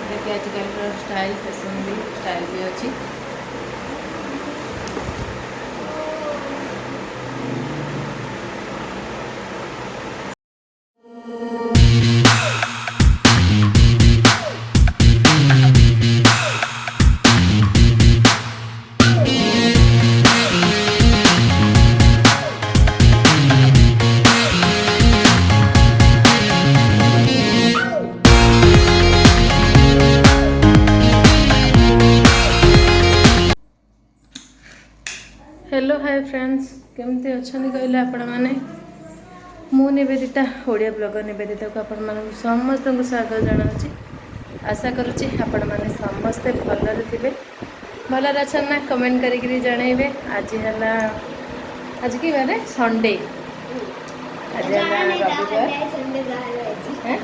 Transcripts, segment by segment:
ଯେଉଁଟାକି ଆଜିକାଲିର style, fashion ବି, style ବି ଅଛି। ହ୍ୟାଲୋ, ହାଏ ଫ୍ରେଣ୍ଡସ୍, କେମିତି ଅଛନ୍ତି କହିଲେ ଆପଣମାନେ? ମୁଁ ନିବେଦିତା, ଓଡ଼ିଆ ବ୍ଲଗର ନିବେଦିତାକୁ ଆପଣମାନଙ୍କୁ ସମସ୍ତଙ୍କୁ ସ୍ୱାଗତ ଜଣାଉଛି। ଆଶା କରୁଛି ଆପଣମାନେ ସମସ୍ତେ ଭଲରେ ଥିବେ। ଭଲରେ ଅଛନ୍ତି ନା, କମେଣ୍ଟ କରିକିରି ଜଣାଇବେ। ଆଜି ହେଲା, ଆଜି କି ବାରେ? ସଣ୍ଡେ। ଆଜି ହେଲା ରବିବାର। ହେଁ?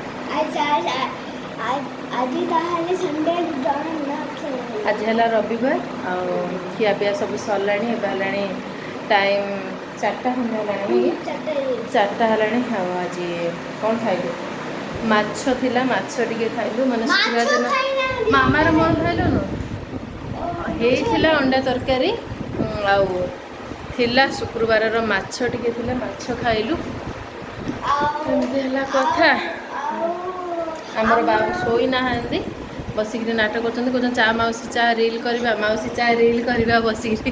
ଆଜି ତାହେଲେ ସଣ୍ଡେ ଜଣା। ଆଜି ହେଲା ରବିବାର ଆଉ ଖିଆପିଆ ସବୁ ସରିଲାଣି। ଏବେ ହେଲାଣି ଟାଇମ୍ 4ଟା ଖଣ୍ଡେ ହେଲାଣି କି? 4ଟା ହେଲାଣି। ଆଉ ଆଜି କ'ଣ ଖାଇଲୁ? ମାଛ ଥିଲା, ମାଛ ଟିକେ ଖାଇଲୁ। ମାନେ ଶୁକ୍ରବାର ଦିନ ମାମାର ମୋର ଖାଇଲୁନୁ। ହେଇଥିଲା ଅଣ୍ଡା ତରକାରୀ ଆଉ ଥିଲା ଶୁକ୍ରବାରର ମାଛ ଟିକେ ଥିଲା, ମାଛ ଖାଇଲୁ। ଏମିତି ହେଲା କଥା। ଆମର ବାବୁ ଶୋଇନାହାନ୍ତି, ବସିକିରି ନାଟକ କରୁଛନ୍ତି। କହୁଛନ୍ତି, "ଚା ମାଉସୀ, ଚା ରିଲ୍ କରିବା, ମାଉସୀ ଚା ରିଲ୍ କରିବା।" ବସିକିରି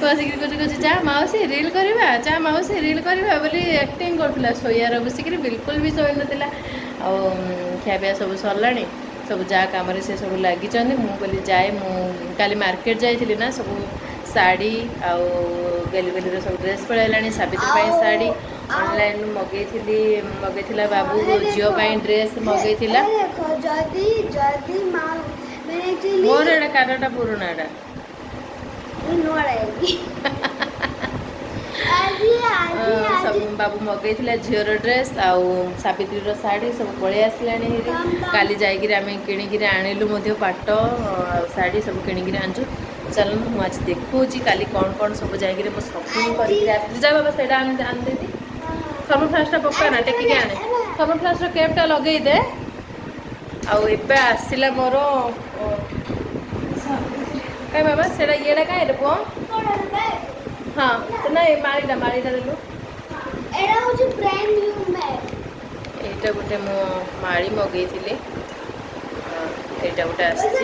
ବସିକିରି କହୁଛି କହୁଛି "ଚା ମାଉସୀ ରିଲ୍ କରିବା, ଚା ମାଉସୀ ରିଲ୍ କରିବା" ବୋଲି ଆକ୍ଟିଂ କରୁଥିଲା ଶୋଇବାର। ବସିକିରି ବିଲକୁଲ ବି ଶୋଇନଥିଲା। ଆଉ ଖିଆପିଆ ସବୁ ସରିଲାଣି, ସବୁ ଯାହା କାମରେ ସେ ସବୁ ଲାଗିଛନ୍ତି। ମୁଁ କହିଲି ଯାଏ, ମୁଁ କାଲି ମାର୍କେଟ ଯାଇଥିଲି ନା, ସବୁ ଶାଢ଼ୀ ଆଉ ଗେଲିବେଲିର ସବୁ ଡ୍ରେସ୍ ପଳେଇଲାଣି। ସାବିତ୍ରୀ ପାଇଁ ଶାଢ଼ୀ ଅନଲାଇନ୍ରୁ ମଗେଇଥିଲି, ମଗେଇଥିଲା ବାବୁ। ଝିଅ ପାଇଁ ଡ୍ରେସ୍ ମଗେଇଥିଲା। ଦେଖ, ଯଦି ଯଦି ମା ମାନେ ଆକ୍ଚୁଆଲି ମୋର ଏଇଟା କାରଟା ପୁରୁଣା ଏଇଟା। ନୂଆ ଆଜି ଆଜି ଆଜି। ସବୁ ବାବୁ ମଗେଇଥିଲା ଝିଅର ଡ୍ରେସ୍ ଆଉ ସାବିତ୍ରୀର ଶାଢ଼ୀ, ସବୁ ପଳେଇ ଆସିଲାଣି ହେରି। କାଲି ଯାଇକିରି ଆମେ କିଣିକିରି ଆଣିଲୁ ମଧ୍ୟ, ପାଟ ଆଉ ଶାଢ଼ୀ ସବୁ କିଣିକିରି ଆଣିଛୁ। ଚାଲନ୍ତୁ, ମୁଁ ଆଜି ଦେଖାଉଛି କାଲି କ'ଣ କ'ଣ ସବୁ ଯାଇକିରି ମୁଁ ସପିଂ କରିକିରି ଆସିଲି। ଯା ବାବା, ସେଇଟା ଆଣି ଆଣିଦେବି। ଥର୍ମୋଫ୍ଲାସ୍କଟା ପକା ନା, ଟେକିକି ଆଣେ। ଥର୍ମୋଫ୍ଲାସ୍କର କ୍ୟାପ୍ଟା ଲଗେଇ ଦେ। ଆଉ ଏବେ ଆସିଲା ମୋର କାଇଁ ବାବା, ସେଇଟା ଇଏଟା କାଇଁ ରେ ପୁଅ? ହଁ, ନାଇଁ, ମାଳିଟା ମାଳିଟା ଦେଲୁ। ଏଇଟା ହଉଛି ବ୍ରାଣ୍ଡ ନ୍ୟୁ ବ୍ୟାଗ୍। ଏଇଟା ଗୋଟେ ମୁଁ ମାଳି ମଗେଇଥିଲି, ଏଇଟା ଗୋଟେ ଆସିଛି।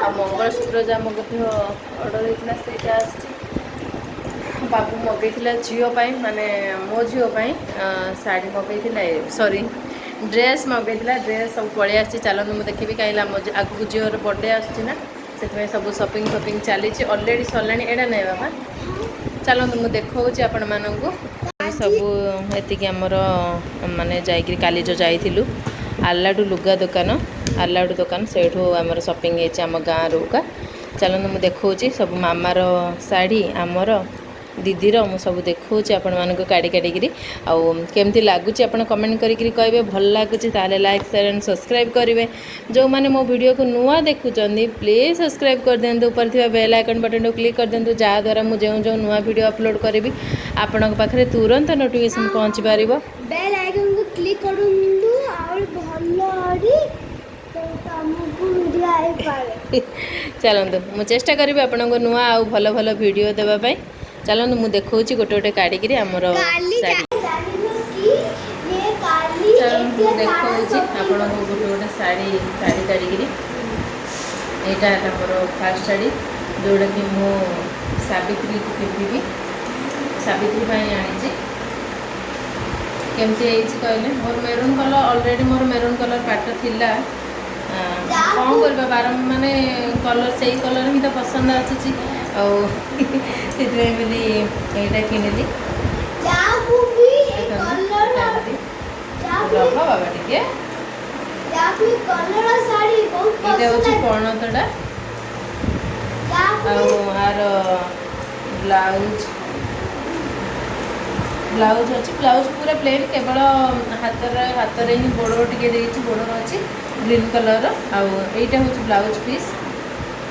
ଆଉ ମଙ୍ଗଳସୂତ୍ର ଯାହା ମଧ୍ୟ ଅର୍ଡ଼ର ହେଇଥିଲା, ସେଇଟା ଆସିଛି। ବାବୁ ମଗେଇଥିଲା ଝିଅ ପାଇଁ, ମାନେ ମୋ ଝିଅ ପାଇଁ ଶାଢ଼ୀ ମଗେଇଥିଲା, ସରି, ଡ୍ରେସ୍ ମଗେଇଥିଲା। ଡ୍ରେସ୍ ସବୁ ପଳେଇ ଆସିଛି। ଚାଲନ୍ତୁ ମୁଁ ଦେଖିବି, କାହିଁକି ଆମ ଆଗକୁ ଝିଅର ବର୍ଥଡେ ଆସୁଛି ନା, ସେଥିପାଇଁ ସବୁ ସପିଂ ଫପିଂ ଚାଲିଛି, ଅଲରେଡ଼ି ସରିଲାଣି। ଏଇଟା ନାଇଁ ବାବା। ଚାଲନ୍ତୁ ମୁଁ ଦେଖାଉଛି ଆପଣମାନଙ୍କୁ ସବୁ। ଏତିକି ଆମର ମାନେ ଯାଇକିରି କାଲି ଯେଉଁ ଯାଇଥିଲୁ ଆଲାଡୁ ଲୁଗା ଦୋକାନ, ଆଲାଡୁ ଦୋକାନ, ସେଇଠୁ ଆମର ସପିଂ ହେଇଛି ଆମ ଗାଁରୁ କା। ଚାଲନ୍ତୁ ମୁଁ ଦେଖାଉଛି ସବୁ, ମାମାର ଶାଢ଼ୀ, ଆମର ଦିଦିର, ମୁଁ ସବୁ ଦେଖାଉଛି ଆପଣମାନଙ୍କୁ କାଢ଼ି କାଢ଼ିକିରି। ଆଉ କେମିତି ଲାଗୁଛି ଆପଣ କମେଣ୍ଟ କରିକିରି କହିବେ। ଭଲ ଲାଗୁଛି ତାହେଲେ ଲାଇକ୍, ସେୟାର ଆଣ୍ଡ ସବସ୍କ୍ରାଇବ୍ କରିବେ। ଯେଉଁମାନେ ମୋ ଭିଡ଼ିଓକୁ ନୂଆ ଦେଖୁଛନ୍ତି, ପ୍ଲିଜ୍ ସବସ୍କ୍ରାଇବ୍ କରିଦିଅନ୍ତୁ। ଉପରେ ଥିବା ବେଲ୍ ଆଇକନ୍ ବଟନ୍କୁ କ୍ଲିକ୍ କରିଦିଅନ୍ତୁ, ଯାହାଦ୍ୱାରା ମୁଁ ଯେଉଁ ଯେଉଁ ନୂଆ ଭିଡ଼ିଓ ଅପଲୋଡ଼ କରିବି, ଆପଣଙ୍କ ପାଖରେ ତୁରନ୍ତ ନୋଟିଫିକେସନ୍ ପହଞ୍ଚି ପାରିବ। ବେଲ୍ ଆଇକନ୍କୁ କ୍ଲିକ୍ କରନ୍ତୁ ଆଉ ଭଲରେ ତମକୁ ଭିଡ଼ିଓ ଆଇପାରେ। ଚାଲନ୍ତୁ, ମୁଁ ଚେଷ୍ଟା କରିବି ଆପଣଙ୍କୁ ନୂଆ ଆଉ ଭଲ ଭଲ ଭିଡ଼ିଓ ଦେବା ପାଇଁ। ଚାଲନ୍ତୁ ମୁଁ ଦେଖାଉଛି ଗୋଟେ ଗୋଟେ କାଢ଼ିକିରି ଆମର କାଲି ଶାଢ଼ୀ। ଜାଣିଲୁ କି ଇଏ କାଲି ଚାଲନ୍ତୁ ମୁଁ ଏତେ ସାରା ଦେଖାଉଛି shopping ଆପଣଙ୍କୁ ଗୋଟେ ଗୋଟେ ଶାଢ଼ୀ କାଢ଼ି କାଢ଼ିକିରି। ଏଇଟା ହେଲା ମୋର ଫାର୍ଷ୍ଟ ଶାଢ଼ୀ, ଯେଉଁଟାକି ମୁଁ ସାବିତ୍ରୀକୁ ପିନ୍ଧିବି, ସାବିତ୍ରୀ ପାଇଁ ଆଣିଛି। କେମିତି ହେଇଛି କହିଲେ? ମୋର ମେରୁନ୍ କଲର୍, ଅଲରେଡ଼ି ମୋର ମେରୁନ୍ କଲର୍ ପାଟ ଥିଲା। କ'ଣ କରିବା, ବାର ମାନେ କଲର୍, ସେଇ କଲର୍ ହିଁ ତ ପସନ୍ଦ ଆସୁଛି। ଆଉ ସେଥିପାଇଁ ବୋଲି ଏଇଟା କିଣିଲି। ଯାହାକୁ ବି ଏ ଦେଖନ୍ତୁ, କଲର୍ ଏଇଟା ଏମିତି। ଯାହାକୁ ରହ ବାବା ଟିକେ। ଯାହାକୁ ବି କଲର୍ ଶାଢ଼ୀ ବହୁତ ଏଇଟା ପସନ୍ଦ ହେଉଛି ପଣତଟା। ଯାହାକୁ ଆଉ ବି ଆର ବ୍ଲାଉଜ୍ ବ୍ଲାଉଜ୍ ଅଛି। ବ୍ଲାଉଜ୍ ପୁରା ପ୍ଲେନ୍, କେବଳ ହାତରେ ହାତରେ ହିଁ ବର୍ଡ଼ର ଟିକେ ଦେଇଛି, ବର୍ଡ଼ର ଅଛି ଗ୍ରୀନ୍ କଲର୍ର। ଆଉ ଏଇଟା ହେଉଛି ବ୍ଲାଉଜ୍ ପିସ୍,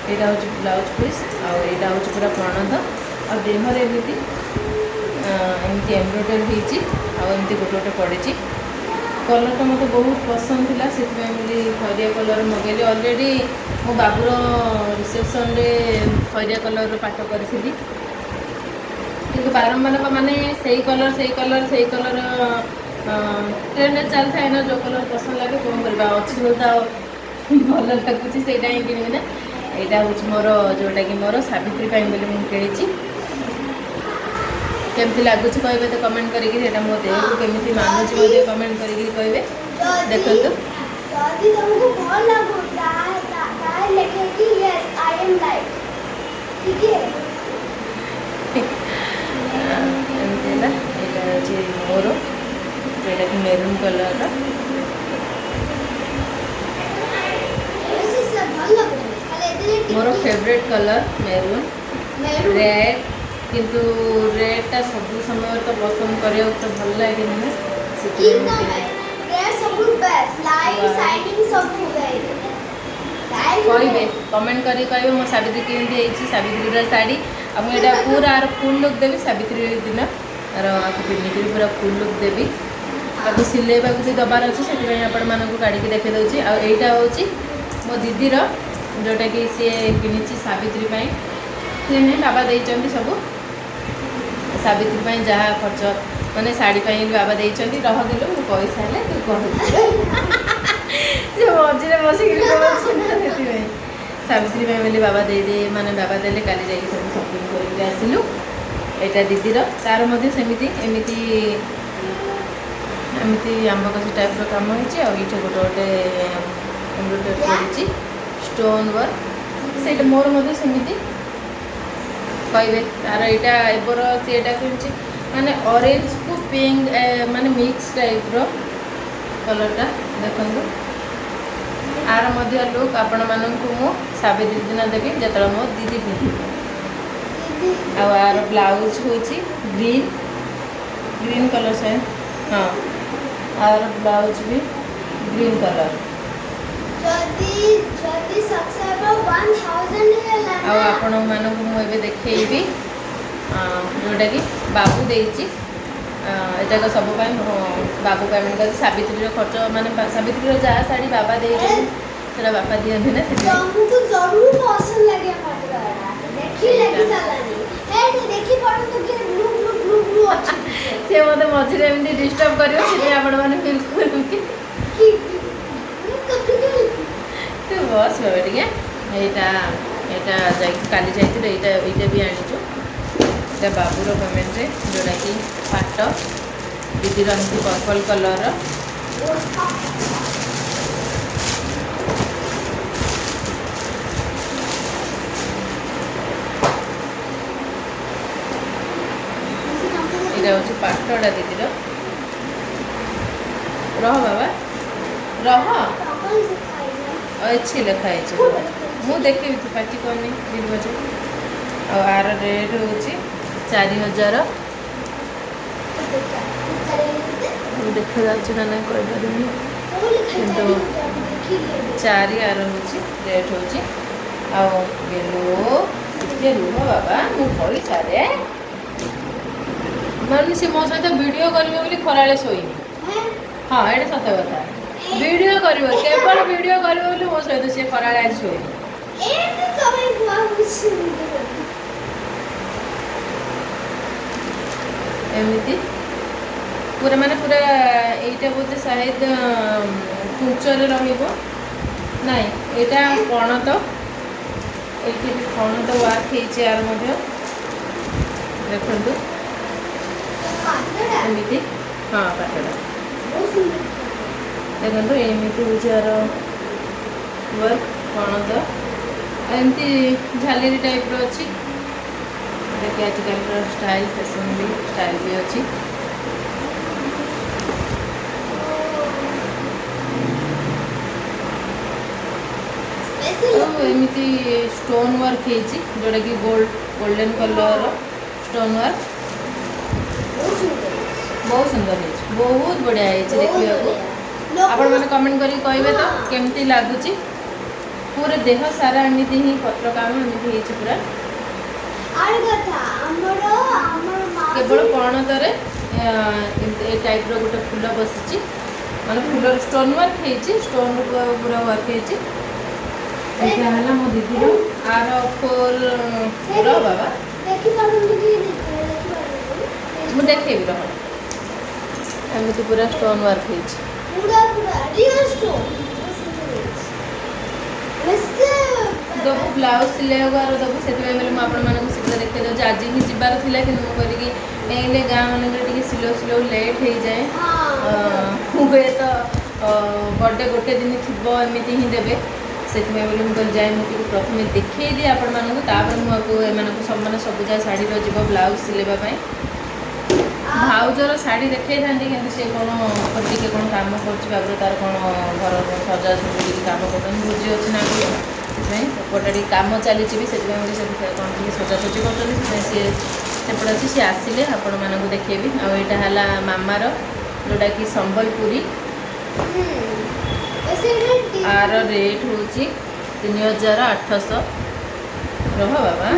ଏଇଟା ହେଉଛି ବ୍ଲାଉଜ୍ ପିସ୍। ଆଉ ଏଇଟା ହେଉଛି ପୁରା ପଣତ। ଆଉ ଦେହରେ ଏମିତି ଏମିତି ଏମ୍ବ୍ରଏଡ଼ରୀ ହେଇଛି ଆଉ ଏମିତି ଗୋଟେ ଗୋଟେ ପଡ଼ିଛି। କଲର୍ଟା ମୋତେ ବହୁତ ପସନ୍ଦ ଥିଲା, ସେଥିପାଇଁ ବୋଲି ଖଇରିଆ କଲର୍ ମଗେଇଲି। ଅଲରେଡ଼ି ମୋ ବାବୁର ରିସେପସନ୍ରେ ଖଇରିଆ କଲର୍ର ପାଟ କରିଥିଲି, କିନ୍ତୁ ବାରମ୍ବାର ମାନେ ସେଇ କଲର୍, ସେଇ କଲର୍, ସେଇ କଲର୍ ଟ୍ରେଣ୍ଡରେ ଚାଲିଥାଏ ନା। ଯେଉଁ କଲର୍ ପସନ୍ଦ ଲାଗେ, କ'ଣ କରିବା, ଅଛି ବୋଲି ତ ଆଉ ଭଲ ଲାଗୁଛି, ସେଇଟା ହିଁ କିଣିବି ନା। ଏଇଟା ହେଉଛି ମୋର, ଯେଉଁଟାକି ମୋର ସାବିତ୍ରୀ ପାଇଁ ବୋଲି ମୁଁ କିଣିଛି। କେମିତି ଲାଗୁଛି କହିବେ ତ କମେଣ୍ଟ କରିକି। ସେଇଟା ମୋ ଦେହକୁ କେମିତି ମାନୁଛି ମଧ୍ୟ କମେଣ୍ଟ କରିକି କହିବେ। ଦେଖନ୍ତୁ। ଯଦି ତମକୁ ଭଲ ଲାଗୁ, ତାହେଲେ ଲେଖେ କି "ୟେସ୍, I M like", ଠିକ ହେ? ଏମିତି ହେଲା। ଏଇଟା ହେଉଛି ମୋର, ଯେଉଁଟାକି ମେରୁନ୍ କଲର୍ର। ଭଲ ଲାଗୁଛି, ଖାଲି ଏଥିରେ ମୋର ଟିକେ favourite colour maroon. Maroon. Red, କିନ୍ତୁ ରେଡ୍ଟା ସବୁ ସମୟରେ ତ ପସନ୍ଦ କରିବାକୁ ତ ଭଲ ଲାଗେନି ନା, ସେଥିପାଇଁ ମୁଁ କିଣେ। ରେଡ୍ ସବୁଠୁ ବେଷ୍ଟ, ଲାଇଟ୍ ସାଇନିଂ ସବୁ। କହିବେ, କମେଣ୍ଟ କରିକି କହିବେ ମୋ ସାବିତ୍ରୀ କେମିତି ହେଇଛି, ସାବିତ୍ରୀର ଶାଢ଼ୀ। ଆଉ ମୁଁ ଏଇଟା ପୁରା ଆର ଫୁଲ୍ ଲୁକ୍ ଦେବି ସାବିତ୍ରୀ ଦିନ। ଆର ଆକୁ ପିନ୍ଧିକିରି ପୁରା ଫୁଲ୍ ଲୁକ୍ ଦେବି। ତାକୁ ସିଲେଇବାକୁ ବି ଦେବାର ଅଛି, ସେଥିପାଇଁ ଆପଣମାନଙ୍କୁ କାଢ଼ିକି ଦେଖାଇ ଦେଉଛି। ଆଉ ଏଇଟା ହେଉଛି ମୋ ଦିଦିର, ଯେଉଁଟାକି ସିଏ କିଣିଛି ସାବିତ୍ରୀ ପାଇଁ। ସିଏ ନୁହେଁ, ବାବା ଦେଇଛନ୍ତି ସବୁ ସାବିତ୍ରୀ ପାଇଁ ଯାହା ଖର୍ଚ୍ଚ, ମାନେ ଶାଢ଼ୀ ପାଇଁ ବାବା ଦେଇଛନ୍ତି। ରହ ଗଲୁ, ମୁଁ କହିସାରିଲେ ତୁ କହୁଛୁ। ସେ ମଝିରେ ବସିକିରି କହୁଛି ନା, ସେଥିପାଇଁ। ସାବିତ୍ରୀ ପାଇଁ ବୋଲି ବାବା ଦେଇଦେଇ, ମାନେ ବାବା ଦେଲେ, କାଲି ଯାଇକି ସବୁ ସପିଂ କରିକି ଆସିଲୁ। ଏଇଟା ଦିଦିର, ତାର ମଧ୍ୟ ସେମିତି ଏମିତି ଏମିତି ଆମ୍ବ କଷି ଟାଇପ୍ର କାମ ହେଇଛି। ଆଉ ଏଇଠି ଗୋଟେ ଗୋଟେ ଏମ୍ବ୍ରଏଡରୀ ପଡ଼ିଛି, ଷ୍ଟୋନ୍ ୱାର୍କ। ସେଇଟା ମୋର ମଧ୍ୟ ସେମିତି କହିବେ। ତାର ଏଇଟା ଏବର ସିଏ ଏଇଟା କିଣିଛି, ମାନେ ଅରେଞ୍ଜକୁ ପିଙ୍କ ମାନେ ମିକ୍ସ ଟାଇପ୍ର କଲର୍ଟା। ଦେଖନ୍ତୁ, ଆର ମଧ୍ୟ ଲୁକ୍ ଆପଣମାନଙ୍କୁ ମୁଁ ସାବିତ୍ରୀ ଦିନ ଦେବି, ଯେତେବେଳେ ମୋ ଦିଦି ପିନ୍ଧିବ। ଆଉ ଆର ବ୍ଲାଉଜ୍ ହେଉଛି ଗ୍ରୀନ୍, ଗ୍ରୀନ୍ କଲର୍ ସେ। ହଁ, ଆର ବ୍ଲାଉଜ୍ ବି ଗ୍ରୀନ୍ କଲର୍। ଯଦି ଯଦି ସବସ୍କ୍ରାଇବର 1000 ହେଲା ଆଉ ନା। ଆପଣମାନଙ୍କୁ ମୁଁ ଏବେ ଦେଖେଇବି, ଯେଉଁଟାକି ବାବୁ ଦେଇଛି। ଏଯାକ ସବୁ ପାଇଁ ମୋ ବାବୁ ପେମେଣ୍ଟ କରିଛି ସାବିତ୍ରୀର ଖର୍ଚ୍ଚ, ମାନେ ସାବିତ୍ରୀର ଯାହା ଶାଢ଼ୀ ବାବା ଦେଇଛନ୍ତି, ସେଟା ବାପା ଦିଅନ୍ତି ନା, ସେଥିପାଇଁ। ତମକୁ ଜରୁର ପସନ୍ଦ ଲାଗେ ମତେ, ଦେଖି ଲାଗି ସାରିଲାଣି। ହେ, ଦେଖି ପାରୁନ୍ତୁ କି ବ୍ଲୁ ବ୍ଲୁ ବ୍ଲୁ ବ୍ଲୁ ଅଛି। ସେ ମୋତେ ମଝିରେ ଏମିତି ଡିଷ୍ଟର୍ବ କରିବ, ସେଥିପାଇଁ ଆପଣମାନେ ବିଲକୁଲ ବି କି ତୁ ବସ୍ ବାବା ଟିକେ। ଏଇଟା ଏଇଟା ଯାଇକି କାଲି ଯାଇଥିଲୁ, ଏଇଟା ଏଇଟା ବି ଆଣିଛୁ। ଏଇଟା ବାବୁର ପେମେଣ୍ଟରେ, ଯେଉଁଟାକି ପାଟ। ଦିଦିର ଏମିତି ପର୍ପଲ୍ କଲର୍ର। ଏଇଟା ହେଉଛି ପାଟଟା ଦିଦିର। ରହ ବାବା, ରହ। ଅଛି, ଲେଖା ହେଇଛି, ମୁଁ ଦେଖିବି, ତୁ ପାଟି କରନି ଦିଦି ବଜେ। ଆଉ ଆର ରେଟ୍ ହେଉଛି 4000। ଦେଖାଯାଉଛି ନା ନାହିଁ କହିପାରିବିନି, କିନ୍ତୁ ଚାରି ଆର ହେଉଛି ରେଟ୍ ହେଉଛି। ଆଉ ଗେଲୁ, ଟିକେ ରୁହ ବାବା, ମୁଁ କହିସାରେ। ମାନେ ସେ ମୋ ସହିତ ଭିଡ଼ିଓ କରିବ ବୋଲି ଖରାବେଳେ ଶୋଇନି। ହଁ, ଏଇଟା ସତ କଥା। ଭିଡ଼ିଓ କରିବ, କେବଳ ଭିଡ଼ିଓ କରିବ ବୋଲି ମୋ ସହିତ ସିଏ ଖରାବେଳେ ଆଜି ଶୋଇନି। ଏମିତି ତମେ କୁହା। ଏମିତି ପୁରା, ମାନେ ପୁରା ଏଇଟା ବୋଧେ ସାୟଦ କୁଞ୍ଚରେ ରହିବ। ନାଇଁ, ଏଇଟା ପଣତ, ଏଇଠି ବି ପଣତ ୱାର୍କ ହେଇଛି ଆର ମଧ୍ୟ। ଦେଖନ୍ତୁ ଏମିତି। ହଁ, ପାଟଟା ଦେଖନ୍ତୁ, ଏମିତି ହେଉଛି ଆର ୱାର୍କ, ପଣତ ଆଉ ଏମିତି ଝାଲେରୀ ଟାଇପ୍ର ଅଛି। ଦେଖି ଆଜିକାଲିର ଷ୍ଟାଇଲ୍, ଫ୍ୟାସନ୍ ବି, ଷ୍ଟାଇଲ୍ ବି ଅଛି। ଆଉ ଏମିତି ଷ୍ଟୋନ୍ ୱାର୍କ ହେଇଛି, ଯେଉଁଟାକି ଗୋଲ୍ଡେନ୍ କଲର୍ର ଷ୍ଟୋନ୍ ୱାର୍କ। ବହୁତ ସୁନ୍ଦର ହେଇଛି, ବହୁତ ବଢ଼ିଆ ହେଇଛି ଦେଖିବାକୁ। ଆପଣମାନେ କମେଣ୍ଟ କରିକି କହିବେ ତ କେମିତି ଲାଗୁଛି। ପୁରା ଦେହ ସାରା ଏମିତି ହିଁ ପତ୍ର କାମ ଏମିତି ହେଇଛି ପୁରା। ଆଉ କଥା ଆମର ଆମର କେବଳ ପଣତରେ ଏମିତି ଏ ଟାଇପ୍ର ଗୋଟେ ଫୁଲ ବସିଛି। ମାନେ ଫୁଲର ଷ୍ଟୋନ୍ ୱାର୍କ ହେଇଛି, ଷ୍ଟୋନ୍ ପୁରା ୱାର୍କ ହେଇଛି। ଏଇଟା ହେଲା ମୋ ଦିଦିର ଆର ଫୋର୍ ର ବାବା। ଦେଖିପାରୁନି କି? ଦେଖିପାରୁନି। ମୁଁ ଦେଖେଇବି, ରହ। ଏମିତି ପୁରା ଷ୍ଟୋନ୍ ୱାର୍କ ହେଇଛି। ପୁରା ପୁରା ରିଅଲ ଷ୍ଟୋନ୍। ଦବୁ ବ୍ଲାଉଜ ସିଲେଇବାକୁ ଆର ଦବୁ, ସେଥିପାଇଁ ବୋଲି ମୁଁ ଆପଣମାନଙ୍କୁ ଶୀଘ୍ର ଦେଖେଇ ଦେଉଛି। ଆଜି ହିଁ ଯିବାର ଥିଲା, କିନ୍ତୁ ମୁଁ କହିଲି କି ଏଇନେ ଗାଁ ମାନଙ୍କରେ ଟିକେ ସିଲଉ ସିଲଉ ଲେଟ୍ ହେଇଯାଏ। ହୁଏତ ବର୍ଥଡେ ଗୋଟେ ଦିନ ଥିବ, ଏମିତି ହିଁ ଦେବେ। ସେଥିପାଇଁ ବୋଲି ମୁଁ କହିଲି ଯାଇ ମୁଁ ଟିକେ ପ୍ରଥମେ ଦେଖେଇ ଦିଏ ଆପଣମାନଙ୍କୁ, ତାପରେ ମୁଁ ଆକୁ ଏମାନଙ୍କୁ ସବୁ ମାନେ ସବୁ ଯାହା ଶାଢ଼ୀର ଯିବ ବ୍ଲାଉଜ ସିଲେଇବା ପାଇଁ। ଭାଉଜର ଶାଢ଼ୀ ଦେଖେଇଥାନ୍ତି, କିନ୍ତୁ ସେ କ'ଣ ଟିକେ କ'ଣ କାମ କରୁଛି। ବାବୁର ତାର କ'ଣ ଘର ସଜାସଜି ଟିକେ କାମ କରୁଛନ୍ତି, ଭୋଜି ଅଛି ନା ଆଗକୁ, ସେଥିପାଇଁ ସେପଟେ ଟିକେ କାମ ଚାଲିଛି ବି। ସେଥିପାଇଁ ବୋଲି ସେ କ'ଣ ଟିକେ ସଜାସଜି କରୁଛନ୍ତି, ସେଥିପାଇଁ ସିଏ ସେପଟେ ଅଛି। ସିଏ ଆସିଲେ ଆପଣମାନଙ୍କୁ ଦେଖେଇବି। ଆଉ ଏଇଟା ହେଲା ମାମାର, ଯେଉଁଟାକି ସମ୍ବଲପୁରୀ। ଆର ରେଟ୍ ହେଉଛି 3800। ରହ ବାବା।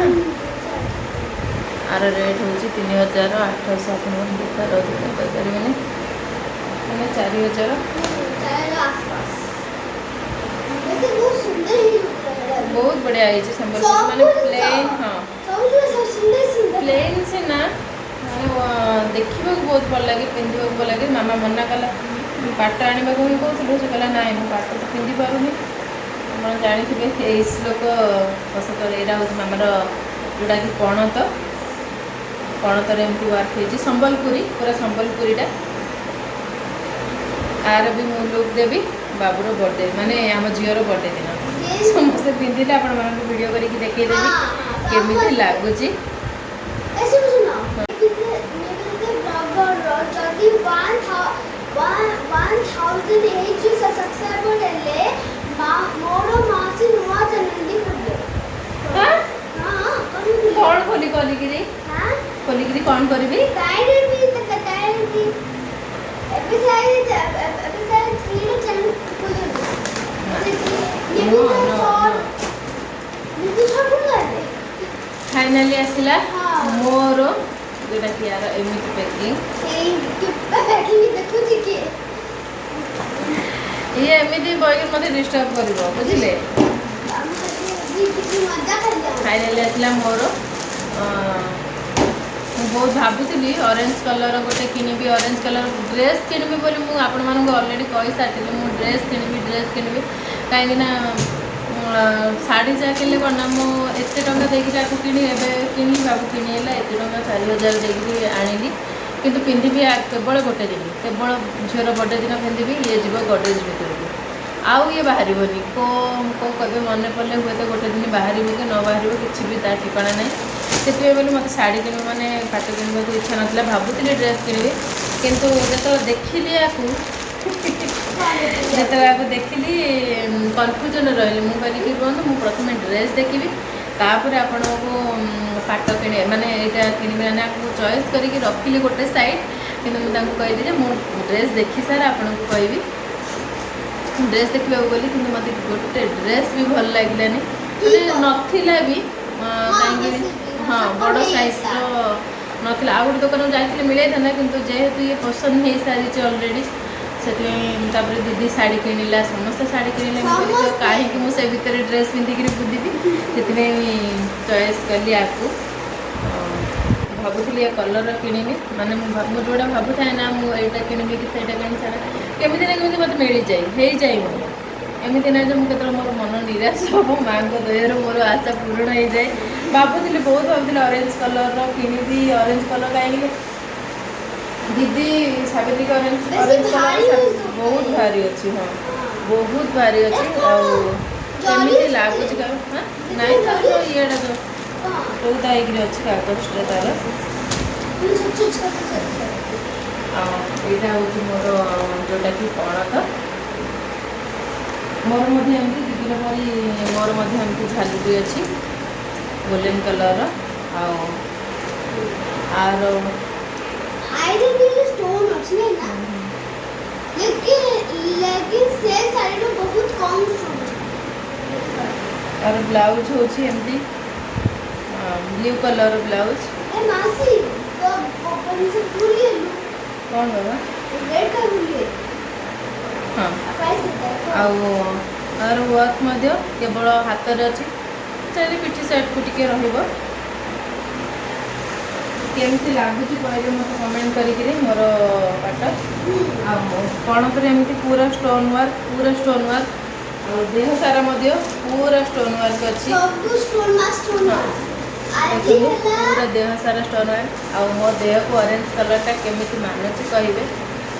ଆର ରେଟ୍ ହେଉଛି 3800। ଆପଣଙ୍କୁ ଦେଖାଯାଉଛି, କହିପାରିବେନି, ମାନେ 4000। आसपास। वैसे बहुत सुंदर ही लग रहा है। ବହୁତ ବଢ଼ିଆ ହେଇଛି ସମ୍ବଲପୁରୀ, ମାନେ ପ୍ଲେନ୍, ହଁ। ସବୁ ସବୁ ସୁନ୍ଦର ସୁନ୍ଦର। ପ୍ଲେନ୍ ସିନା, ମାନେ ଦେଖିବାକୁ ବହୁତ ଭଲ ଲାଗେ, ପିନ୍ଧିବାକୁ ଭଲ ଲାଗେ। ମାମା ମନା କଲା, ମୁଁ ପାଟ ଆଣିବାକୁ ହିଁ କହୁଥିଲୁ। ସେ କହିଲା, ନାଇଁ, ମୁଁ ପାଟ ତ ପିନ୍ଧି ପାରୁନି। ଆପଣ ଜାଣିଥିବେ ଏଇ ଶ୍ଲୋକ ବସତ। ଏଇଟା ହେଉଛି ମାମାର, ଯେଉଁଟାକି ପଣତ, ପଣତରେ ଏମିତି ୱାର୍କ ହେଇଛି। ସମ୍ବଲପୁରୀ, ପୁରା ସମ୍ବଲପୁରୀଟା। ଆର ବି ମୁଁ ଲୁକ୍ ଦେବି ବାବୁର ବର୍ଥଡେ, ମାନେ ଆମ ଝିଅର ବର୍ଥଡେ ଦିନ ସମସ୍ତେ ପିନ୍ଧିଲେ ଆପଣମାନଙ୍କୁ ଭିଡ଼ିଓ କରିକି ଦେଖେଇଦେବି କେମିତି ଲାଗୁଛି। ऐसे सुनो, ବ୍ଲଗର ଯଦି 1000 ହେଇଛି ସବସ୍କ୍ରାଇବର ହେଲେ ମା ମୋର ମାଉସୀ ନୂଆ ଚ୍ୟାନେଲ ଖୋଲିବେ। ହଁ? ହଁ, କରିବି। କ'ଣ ଖୋଲି ଖୋଲିକିରି ହଁ। ଖୋଲିକିରି କ'ଣ କରିବି? ତାଇରେ ବି ତାଇରେ ବି ଏବେ ସାଇଡ୍ ଏବେ ସାଇଡ୍ ଥ୍ରୀର ଚ୍ୟାନେଲ ଖୋଲିବେ। No, no, no. ନିଜ ସର୍ଟ ଖୋଲିବେ। ଫାଇନାଲି ଆସିଲା ମୋର, ଯେଉଁଟାକି ୟାର ଏମିତି ପ୍ୟାକିଂ। ଏଇ ପ୍ୟାକିଂ ଦେଖୁଛି କିଏ? ଇଏ ଏମିତି ବହିକି ମୋତେ ଡିଷ୍ଟର୍ବ କରିବ, ବୁଝିଲେ? ଆମେ କିଛି ମଜା କରିଦେବା। ଫାଇନାଲି ଆସିଲା ମୋର। ମୁଁ ବହୁତ ଭାବୁଥିଲି ଅରେଞ୍ଜ କଲର୍ ଗୋଟେ କିଣିବି, ଅରେଞ୍ଜ କଲର୍ ଡ୍ରେସ୍ କିଣିବି ବୋଲି। ମୁଁ ଆପଣମାନଙ୍କୁ ଅଲରେଡ଼ି କହିସାରିଥିଲି, ମୁଁ ଡ୍ରେସ୍ କିଣିବି, ଡ୍ରେସ୍ କିଣିବି। କାହିଁକିନା ଶାଢ଼ୀ ଯାହା କିଣିଲେ କ'ଣ ନା ମୁଁ ଏତେ ଟଙ୍କା ଦେଇକି ତାକୁ କିଣି ଏବେ କିଣିବି ବାବୁ କିଣି ହେଲା, ଏତେ ଟଙ୍କା 4000 ଦେଇକି ଆଣିଲି, କିନ୍ତୁ ପିନ୍ଧିବି କେବଳ ଗୋଟେ ଦିନ, କେବଳ ଝିଅର ବର୍ଥଡେ ଦିନ ପିନ୍ଧିବି। ଇଏ ଯିବ ଗଡ଼ରେଜ୍ ଭିତରକୁ ଆଉ ଇଏ ବାହାରିବନି। କେଉଁ କେଉଁ କେବେ ମନେ ପଡ଼ିଲେ ହୁଏତ ଗୋଟେ ଦିନ ବାହାରିବ କି ନ ବାହାରିବ, କିଛି ବି ତା ଠିକଣା ନାହିଁ। ସେଥିପାଇଁ ବୋଲି ମୋତେ ଶାଢ଼ୀ କିଣିବ, ମାନେ ପାଟ କିଣିବାକୁ ଇଚ୍ଛା ନଥିଲା। ଭାବୁଥିଲି ଡ୍ରେସ୍ କିଣିବି, କିନ୍ତୁ ଯେତେବେଳେ ଆକୁ ଦେଖିଲି କନଫ୍ୟୁଜନ୍ ରହିଲି। ମୁଁ କହିଲି କି ରୁହନ୍ତୁ, ମୁଁ ପ୍ରଥମେ ଡ୍ରେସ୍ ଦେଖିବି, ତାପରେ ଆପଣଙ୍କୁ ପାଟ କିଣି ମାନେ ଏଇଟା କିଣିବି ନା। ଆକୁ ଚଏସ୍ କରିକି ରଖିଲି ଗୋଟେ ସାଇଡ଼୍, କିନ୍ତୁ ମୁଁ ତାଙ୍କୁ କହିଲି ଯେ ମୁଁ ଡ୍ରେସ୍ ଦେଖି ସାରେ ଆପଣଙ୍କୁ କହିବି। ଡ୍ରେସ୍ ଦେଖିବାକୁ ଗଲି, କିନ୍ତୁ ମୋତେ ଗୋଟେ ଡ୍ରେସ୍ ବି ଭଲ ଲାଗିଲାନି, ମାନେ ନଥିଲା ବି। କାହିଁକି ହଁ, ବଡ଼ ସାଇଜ୍ର ନଥିଲା। ଆଉ ଗୋଟେ ଦୋକାନକୁ ଯାଇଥିଲେ ମିଳିଯାଇଥାନ୍ତା, କିନ୍ତୁ ଯେହେତୁ ଇଏ ପସନ୍ଦ ହେଇସାରିଛି ଅଲରେଡ଼ି, ସେଥିପାଇଁ। ତାପରେ ଦିଦି ଶାଢ଼ୀ କିଣିଲା, ସମସ୍ତେ ଶାଢ଼ୀ କିଣିଲେ। ମୁଁ କହିଲି ତ କାହିଁକି ମୁଁ ସେ ଭିତରେ ଡ୍ରେସ୍ ପିନ୍ଧିକିରି ବୁଲିବି? ସେଥିପାଇଁ ଚଏସ୍ କଲି ଆକୁ। ଭାବୁଥିଲି ଏ କଲର୍ର କିଣିବି, ମାନେ ମୁଁ ଯେଉଁଟା ଭାବୁଥାଏ ନା, ମୁଁ ଏଇଟା କିଣିବି କି ସେଇଟା କିଣିବି, ସେଇଟା କେମିତି ନା କେମିତି ମୋତେ ମିଳିଯାଏ, ହେଇଯାଏ ମୋର। ଏମିତି ନାହିଁ ଯେ ମୁଁ କେତେବେଳେ ମୋର ମନ ନିରାଶ ହେବ। ମାଆଙ୍କ ଦୟାରୁ ମୋର ଆଶା ପୂରଣ ହେଇଯାଏ। ଭାବୁଥିଲି, ବହୁତ ଭାବୁଥିଲି ଅରେଞ୍ଜ କଲର୍ର କିଣିବି, ଅରେଞ୍ଜ କଲର୍, କାହିଁକି ଦିଦି ସାବିତ୍ରୀକି ଅରେଞ୍ଜ ବେଶୀ ଅରେଞ୍ଜ ଭାରି କଲର୍ ଅଛି। ବହୁତ ଭାରି ଅଛି। ହଁ, ବହୁତ ଭାରି ଅଛି। ଆଉ ଜରି କେମିତି ଅଛି। ଲାଗୁଛି ହଁ ନାଇଁ, ତାର ଯୋଉ ଇଏଟା ଯୋଉ ଚଉଦା ହେଇକିରି ଅଛି କାଗଜଟା ତାର। ଆଉ ଏଇଟା ହେଉଛି ମୋର, ଯେଉଁଟାକି ପଣତ। ମୋର ମଧ୍ୟ ଏମିତି ଦିଦିର ପରି ମୋର ମଧ୍ୟ ଏମିତି ଝାଲୁରି ଅଛି ଗୋଲ୍ଡେନ୍ କଲର୍ର। ଆଉ ଆର ଆଇରେ ବି ଷ୍ଟୋନ୍ ଅଛି ନାଇଁ ନା? लेकिन लेकिन ସେ ଶାଢ଼ୀରୁ ବହୁତ କମ୍ ଷ୍ଟୋନ୍। ତାର ବ୍ଲାଉଜ୍ ହେଉଛି ଏମିତି ବ୍ଲୁ କଲର୍ ବ୍ଲାଉଜ୍। ଏ ମାସୀ, ତ ପରମିଶନ ଭୁଲି ଗଲୁ। କ'ଣ ବାବା? ରେଡ୍ କାଇଁ ଭୁଲି ଗଲୁ? ହଁ। ପ୍ରାଇସ୍ କେତେ? ଆଉ ଆର ୱାର୍କ ମଧ୍ୟ କେବଳ ହାତରେ ଅଛି, ଚାରି ପିଠି ସାଇଡ଼କୁ ଟିକେ ରହିବ। କେମିତି ଲାଗୁଛି କହିବେ ମୋତେ କମେଣ୍ଟ କରିକିରି ମୋର ପାଟ। ଆଉ ପଣତରେ ଏମିତି ପୁରା ଷ୍ଟୋନ୍ ୱାର୍କ, ପୁରା ଷ୍ଟୋନ୍ ୱାର୍କ। ଆଉ ଦେହ ସାରା ମଧ୍ୟ ପୁରା ଷ୍ଟୋନ୍ ୱାର୍କ ଅଛି। ସବୁ ଷ୍ଟୋନ୍ ମା ଷ୍ଟୋନ୍। ଆଜି ଦେଖନ୍ତୁ, ହେଲା ପୁରା ଦେହ ସାରା ଷ୍ଟୋନ୍ ୱାର୍କ। ଆଉ ମୋ ଦେହକୁ ଅରେଞ୍ଜ କଲର୍ଟା କେମିତି ମାନୁଛି କହିବେ।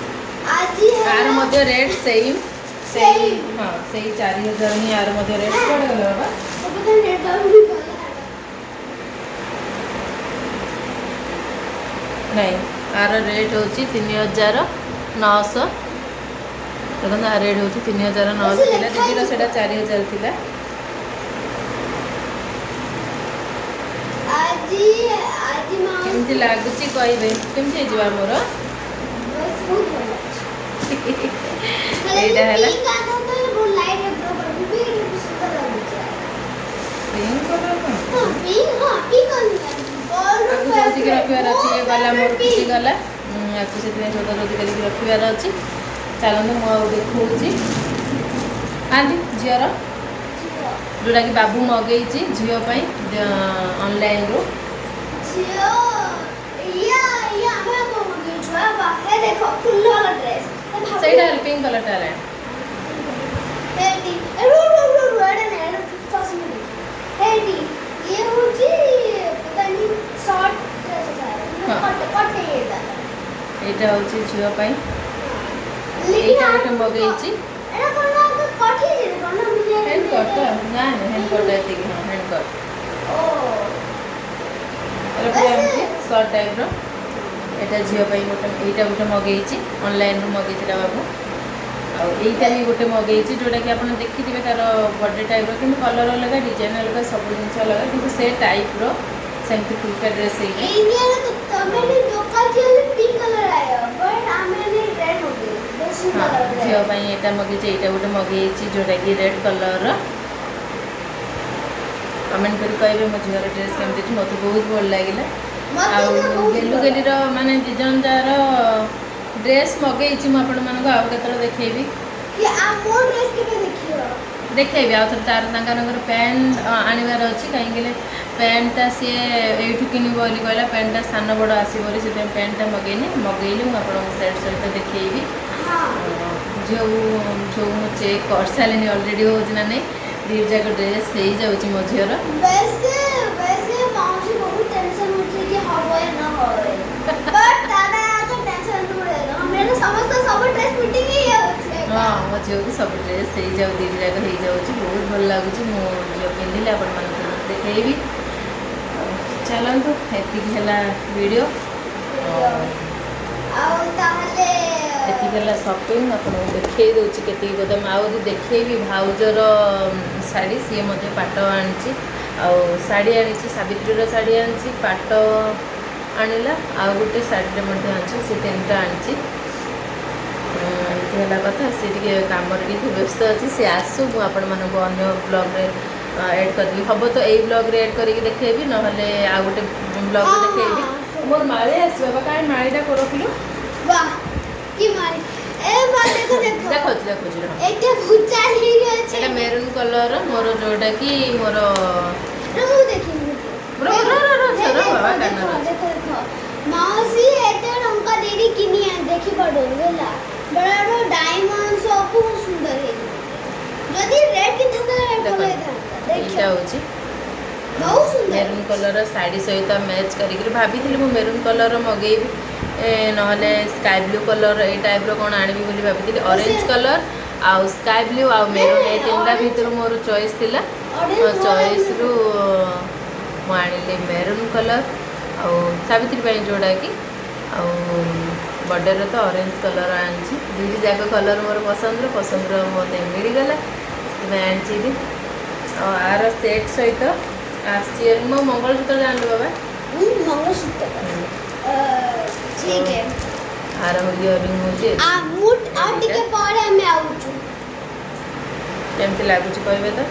ଆଜି ଆର ହେଲା ମଧ୍ୟ ରେଟ୍ ସେମ୍ ସେଇ। Same. ହଁ, ସେଇ 4000 ହିଁ ଆର ମଧ୍ୟ ରେଟ୍। କୁଆଡ଼େ ଗଲା ବାବା? ସବୁ ତ ନେଟ୍ ଡାଉନ୍ ଗଲା। ନାଇଁ, ଆର ରେଟ୍ ହେଉଛି 3900। ଦେଖନ୍ତୁ, ଆର ରେଟ୍ ହେଉଛି 3900 ଥିଲା। ଦିଦିର ସେଇଟା 4000 ଥିଲା। ଆଜି ଆଜି ମାଉସୀ କେମିତି ଲାଗୁଛି କହିବେ। କେମିତି ହେଇଯିବ ଆମର? ବସ୍, ବହୁତ ଭଲ ଅଛି। ଏଇଟା ହେଲା ପିଙ୍କ ଆଣିଥାନ୍ତେ ହେଲେ ବହୁତ ଲାଇଟ୍ ଗ୍ଲୋ କରିବି, ଏଇଟା ବି ସୁନ୍ଦର ଲାଗୁଛି। ପିଙ୍କ କଲର୍ କ'ଣ? ହଁ, ପିଙ୍କ, ହଁ, ପିଙ୍କ। ଆକୁ ସଜେଇକି ରଖିବାର ଅଛି। ଇଏ ଗଲା, ମୋର ଖୁସି ଗଲା। ଆକୁ ସେଥିପାଇଁ ସଜାସଜି କରିକି ରଖିବାର ଅଛି। ଚାଲନ୍ତୁ, ମୁଁ ଆଉ ଦେଖାଉଛି ଆଜି ଝିଅର, ଯେଉଁଟାକି ବାବୁ ମଗେଇଛି ଝିଅ ପାଇଁ ଅନଲାଇନରୁ। ଝିଅ ଇଏ ଇଏ ଆମେ କଣ ମଗେଇଛୁ? ବାହାରେ ଦେଖ, ଫୁଲ ବାଲା ଡ୍ରେସ୍। ସେଇଟା ହେଲେ ପିଙ୍କ କଲର୍ଟା ହେଲାଣି। ହେଇଟି, ରୁ ରୁ ରୁ ରୁ, ଏଇଟା ନାଇଁ, ଏଇଟା ଫାର୍ଷ୍ଟ ମୁଁ ଦେଖି। ହେଇଟି, ଇଏ ହଉଛି ପତା ନାହିଁ, ସର୍ଟ ଡ୍ରେସ୍। କଟ କଟ ଏଇଟା। ଏଇଟା ହେଉଛି ଝିଅ ପାଇଁ। ଲେକିନ ଏଇଟା ଗୋଟେ ମଗେଇଛି। ଏଇଟା କଣ ନା କଟ ହେଇଛି କଣ ନା ମୁଁ ହ୍ୟାଣ୍ଡ କଟ୍ ତ ନା, ହ୍ୟାଣ୍ଡ କଟ୍ ଏତିକି। ହଁ, ହ୍ୟାଣ୍ଡ କଟ୍। ଓ। ଏଇଟା ପୁରା ଏମିତି ସର୍ଟ ଟାଇପ୍ର। ଏଇଟା ଝିଅ ପାଇଁ ଗୋଟେ, ଏଇଟା ଗୋଟେ ମଗେଇଛି, ଅନଲାଇନରୁ ମଗେଇଥିଲା ବାବୁ। ଆଉ ଏଇଟା ବି ଗୋଟେ ମଗେଇଛି, ଯେଉଁଟାକି ଆପଣ ଦେଖିଥିବେ ତାର ବର୍ଥଡେ ଟାଇପ୍ର, କିନ୍ତୁ କଲର୍ ଅଲଗା, ଡିଜାଇନ୍ ଅଲଗା, ସବୁ ଜିନିଷ ଅଲଗା, କିନ୍ତୁ ସେ ଟାଇପ୍ର ସେମିତି ଫୁଲକା ଡ୍ରେସ୍ ହେଇକି। ଇଣ୍ଡିଆରେ ତ ତମେ ବି ଦୋକାନ ଯିଏ ପିଙ୍କ କଲର ଆୟ, ବଟ୍ ଆମେ ରେଡ୍ ମଗେଇଛୁ, ବହୁତ ସୁନ୍ଦର। ଝିଅ ପାଇଁ ଏଇଟା ମଗେଇଛି। ଏଇଟା ଗୋଟେ ମଗେଇଛି, ଯେଉଁଟାକି ରେଡ୍ କଲର୍ର। କମେଣ୍ଟ କରି କହିବେ ମୋ ଝିଅର ଡ୍ରେସ୍ କେମିତି ଅଛି। ମୋତେ ବହୁତ ଭଲ ଲାଗିଲା। ମତେ ଆଉ ତ ବହୁତ ଗେଲୁ ଭଲ। ଗେଲିର ମାନେ ଦୁଇ ଜଣ ଯାର ଡ୍ରେସ୍ ମଗେଇଛି। ମୁଁ ଆପଣମାନଙ୍କୁ ଆଉ କେତେବେଳେ ଦେଖେଇବି। କି ଆ ମୋ ଡ୍ରେସ୍ କେବେ ଦେଖିବ? ଦେଖେଇବି ଆଉ ଥରେ। ତାର ତାଙ୍କର ପ୍ୟାଣ୍ଟ ଆଣିବାର ଅଛି, କାହିଁକି ପ୍ୟାଣ୍ଟଟା ସିଏ ଏଇଠୁ କିଣିବ ବୋଲି କହିଲା। ପ୍ୟାଣ୍ଟଟା ସାନ ବଡ଼ ଆସିବ ବୋଲି ସେଥିପାଇଁ ପ୍ୟାଣ୍ଟଟା ମଗେଇନି। ମଗେଇଲି ମୁଁ ଆପଣଙ୍କୁ ସେଟ୍ ସହିତ ଦେଖେଇବି। ଝିଅକୁ ଝିଅକୁ ମୁଁ ଚେକ୍ କରିସାରିଲିଣି ଅଲରେଡ଼ି, ହେଉଛି ନା ନାହିଁ। ଦୁଇ ଯାକ ଡ୍ରେସ୍ ହେଇଯାଉଛି ମୋ ଝିଅର। वैसे वैसे माଉସୀ ବହୁତ ଟେନସନ୍ ହଉଛି କି ହବ या न ହବ, ବଟ୍ ତାର ଆଗ ଟେନସନ୍ ଦୂର ହେଇଗଲା। ଆମର ସମସ୍ତ ସବୁ ଡ୍ରେସ୍ ଫିଟିଂ ହେଇଯାଉଛି। ହଁ, ମୋ ଝିଅକୁ ସବୁ ଡ୍ରେସ୍ ହେଇଯାଉ, ଦୁଇଟି ଯାକ ହେଇଯାଉଛି। ବହୁତ ଭଲ ଲାଗୁଛି। ମୁଁ ଝିଅ ପିନ୍ଧିଲେ ଆପଣମାନଙ୍କୁ ଦେଖେଇବି। ଆଉ ଚାଲନ୍ତୁ, ଏତିକି ହେଲା ଭିଡ଼ିଓ। ଆଉ ତାହେଲେ ଏତିକି ହେଲା ସପିଂ। ଆପଣଙ୍କୁ ଦେଖେଇ ଦେଉଛି କେତିକି କଥା। ମୁଁ ଆହୁରି ଦେଖେଇବି ଭାଉଜର ଶାଢ଼ୀ। ସିଏ ମଧ୍ୟ ପାଟ ଆଣିଛି ଆଉ ଶାଢ଼ୀ ଆଣିଛି। ସାବିତ୍ରୀର ଶାଢ଼ୀ ଆଣିଛି, ପାଟ ଆଣିଲା, ଆଉ ଗୋଟେ ଶାଢ଼ୀଟେ ମଧ୍ୟ ଆଣିଛି। ସେ ତିନିଟା ଆଣିଛି। ଏମିତି ହେଲା କଥା। ସେ ଟିକେ କାମରେ ଟିକେ ବ୍ୟସ୍ତ ଅଛି। ସେ ଆସୁ, ମୁଁ ଆପଣମାନଙ୍କୁ ଅନ୍ୟ ବ୍ଲଗ୍ରେ ଏଡ଼୍ କରିଦେବି। ହବ ତ ଏଇ ବ୍ଲଗ୍ରେ ଏଡ଼୍ କରିକି ଦେଖେଇବି, ନହେଲେ ଆଉ ଗୋଟେ ବ୍ଲଗ୍ରେ ଦେଖେଇବି। ମୋର ମାଳି ଆସିବ ବା, କାହିଁ ମାଳିଟା ରଖିଲୁ? ବାह, କି ମାଳି! ଏ ମା, ଦେଖ ଦେଖ। ଦେଖାଉଛି, ଦେଖାଉଛି, ରହ। ଏଇଟା ଭୁଚାଲ ହେଇକି ଅଛି। ଏଇଟା ମେରୁନ୍ କଲର୍ ମୋର, ଯୋଉଟା କି ମୋର ମୁଁ ଦେଖିବି। ର, ର, ର, ର, ର, ବାବା, ଦେଖ। କାନରେ ଅଛି। ଦେଖ ଦେଖ ମାଉସୀ, ଏତେ ଟଙ୍କା ଦେଇକି କିନି ଦେଖି ପାରୁନି ହେଲା। ବଡ଼ ଡାଇମଣ୍ଡ ସବୁ ସୁନ୍ଦର ହେଇଯିବ। ଯଦି ରେଡ୍ କିଣିଥାନ୍ତା, ଭଲ ଦେଖନ୍ତୁ, ହେଇଥାନ୍ତା। ଏଇଟା ଦେଖ, ହେଉଛି ବହୁତ ସୁନ୍ଦର। ମେରୁନ୍ କଲର୍ ଶାଢ଼ୀ ସହିତ ମ୍ୟାଚ୍ କରିକିରି ଭାବିଥିଲି ମୁଁ ମେରୁନ୍ କଲର୍ ମଗେଇବି, ନହେଲେ ସ୍କାଏ ବ୍ଲୁ କଲର୍, ଏଇ ଟାଇପ୍ର କ'ଣ ଆଣିବି ବୋଲି ଭାବିଥିଲି। ଅରେଞ୍ଜ କଲର୍ ଆଉ ସ୍କାଏ ବ୍ଲୁ ଆଉ ମେରୁନ୍, ଏ ତିନିଟା ଭିତରୁ ମୋର ଚଏସ୍ ଥିଲା। ଚଏସ୍ରୁ ମୁଁ ଆଣିଲି ମେରୁନ୍ କଲର୍ ଆଉ ସାବିତ୍ରୀ ପାଇଁ ଯେଉଁଟାକି, ଆଉ ବର୍ଡ଼ରରେ ତ ଅରେଞ୍ଜ କଲର୍ ଆଣିଛି। ଦୁଇଟି ଯାକ କଲର୍ ମୋର ପସନ୍ଦର ପସନ୍ଦର ମୋତେ ମିଳିଗଲା, ସେଥିପାଇଁ ଆଣିଛି ବି। ଆଉ ଆର ସେଟ୍ ସହିତ ଆସିଛି ମୋ ମଙ୍ଗଳସୂତ୍ର। ଜାଣିଲୁ ବାବା? ମଙ୍ଗଳସୂତ୍ର ଠିକ है। ଆର ଇୟରିଂ ହେଉଛି। ଆ ମୁଁ ଆଉ ଟିକେ ପରେ ଆମେ ଆଉଛୁ। କେମିତି ଲାଗୁଛି କହିବେ ତ।